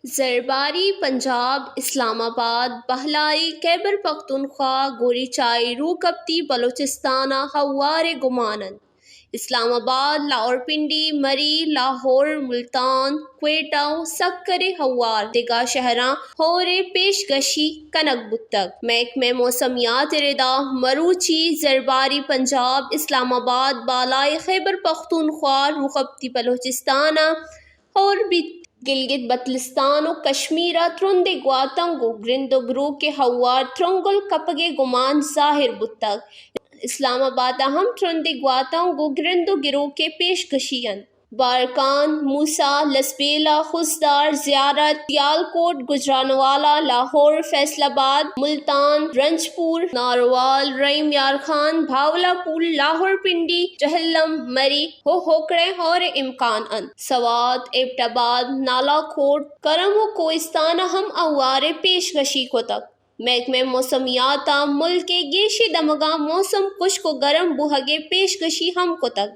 زرباری پنجاب، اسلام آباد، بہلائی، خیبر پختونخوا، گوریچائی، روکپتی بلوچستان ء ہوار ء گمان انت۔ اسلام آباد، لاہور پنڈی، مری، لاہور، ملتان، کوئٹہ و سکھر ء ہوار دگہ شہراں ہور ء پیش گشی کنگ بوتگ۔ محکمہ موسمیات ء ردا مروچی زرباری پنجاب، اسلام آباد، بالائی خیبر پختونخوا، روکپتی بلوچستان ء ہور بیت۔ گلگت بلتستان و کشمیر ء ترندیں گواتنگ و گرند و گروک ء ہوار ترنگل کپگ ء گمان ظاہر بوتگ۔ اسلام آباد ء ہم ترندیں گواتنگ و گرند و گروک ء پیش گشی انت۔ بارکان، موسا، لسبیلہ، خضدار، زیارت، سیالکوٹ، گوجرانوالہ، لاہور، فیصل آباد، ملتان، رنجپور، ناروال، رحیم یار خان، بھاولا پور، لاہور پنڈی، جہلم، مری، ہو ہوکڑیں ہور ء امکان انت۔ سوات، ایبٹ آباد، نالا کوٹ، کرم و کوہستان ء ہم اوار ء پیش گشی کتگ۔ محکمہ موسمیات ء ملک ء گیشیں دمگاں موسم کشک و گرم بوہگ ء پیش گشی ہم کتگ۔